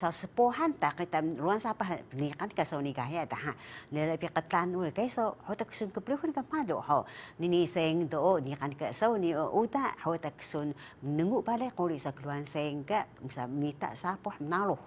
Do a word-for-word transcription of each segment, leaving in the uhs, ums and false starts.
Saw spuhan ta qita ruwan sapah pniqan ka saw nii ka hiya ta ha. Nela bi qtaan uri ka saw, hutak sun kplihun ka malu ho. Nii nii sayang do, niqan ka saw nii o uda, hutak sun mnengu balay quri saw kruwan sayang ka, msa mita sapah mnarux.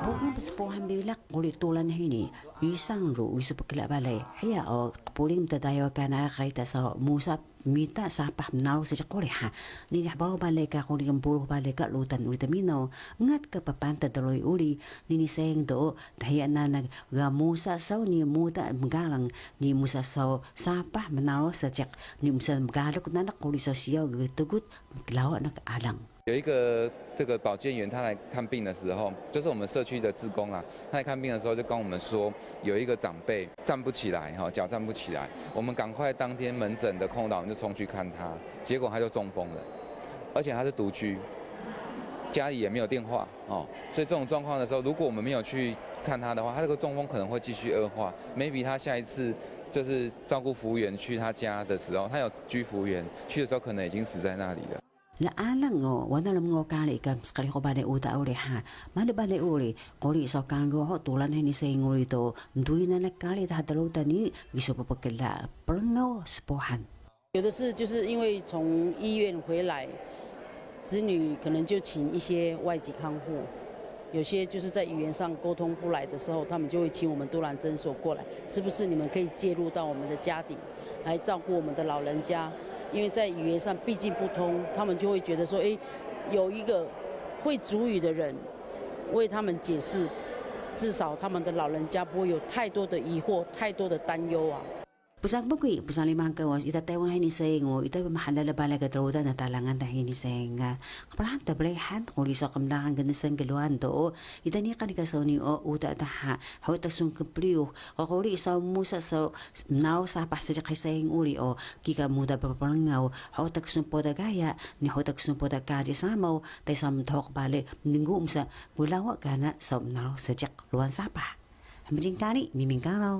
Bukan pspuhan bilaq quri tulan hini, isang ru isu pkla balay. Hiya o qpuring mtdayo kana qita saw musa mita sapah mnarux seejiq quri ha. Nii hbaraw balay ka quri, qmpurux balay ka rudan uri tminaw. Ungat ka papan tdruy uri, nii nii sayang do, dha hiya nanaq ga musa saw nii muda mgalang, nii musa saw sapah mnarux seejiq, nii musa mgaluk nanaq quri saw siyaw ggtgut, mklawa naq alang. 有一个这个保健员，他来看病的时候，就是我们社区的志工啊，他来看病的时候就跟我们说，有一个长辈站不起来，哈，脚站不起来，我们赶快当天门诊的空档就冲去看他，结果他就中风了，而且他是独居，家里也没有电话，哦，所以这种状况的时候，如果我们没有去看他的话，他这个中风可能会继续恶化，maybe 他下一次就是照顾服务员去他家的时候，他有居服务员去的时候，可能已经死在那里了。 Laalang o, wana lmngaw kari ka msqrihuk balay uda uri ha. Malu balay uri, quri saw kanggo ho tulan hini sayang uri do, mduy nanaq kari dha drudan nii gisu ppkla prngaw spuhan. 有的是就是因为从医院回来，子女可能就请一些外籍看护，有些就是在语言上沟通不来的时候，他们就会请我们都兰诊所过来，是不是你们可以介入到我们的家庭，来照顾我们的老人家？因为在语言上毕竟不通，他们就会觉得说，诶，有一个会族语的人为他们解释，至少他们的老人家不会有太多的疑惑、太多的担忧啊。 Psang bgui, psang lima kawas, ita Taiwan hini sayang o, ita bmahlal balay ka drudan na talangan ta hini sayang ga. Qplahan ta blehan, quri saw qmlangan gnsang kruwan do, ita niqan ka saw nii o uda dha, hutak sun kplihuk, quri saw musa saw mnarux sapah seejiq sayang uri o, kika muda prngaw, hutak sun poda gaya, nii hutak sun poda kari samaw, dha saw mthuq balay, mnengu msa, klawa kana saw mnarux seejiq ruwan sapah. Mjingkari, Miming Karaw.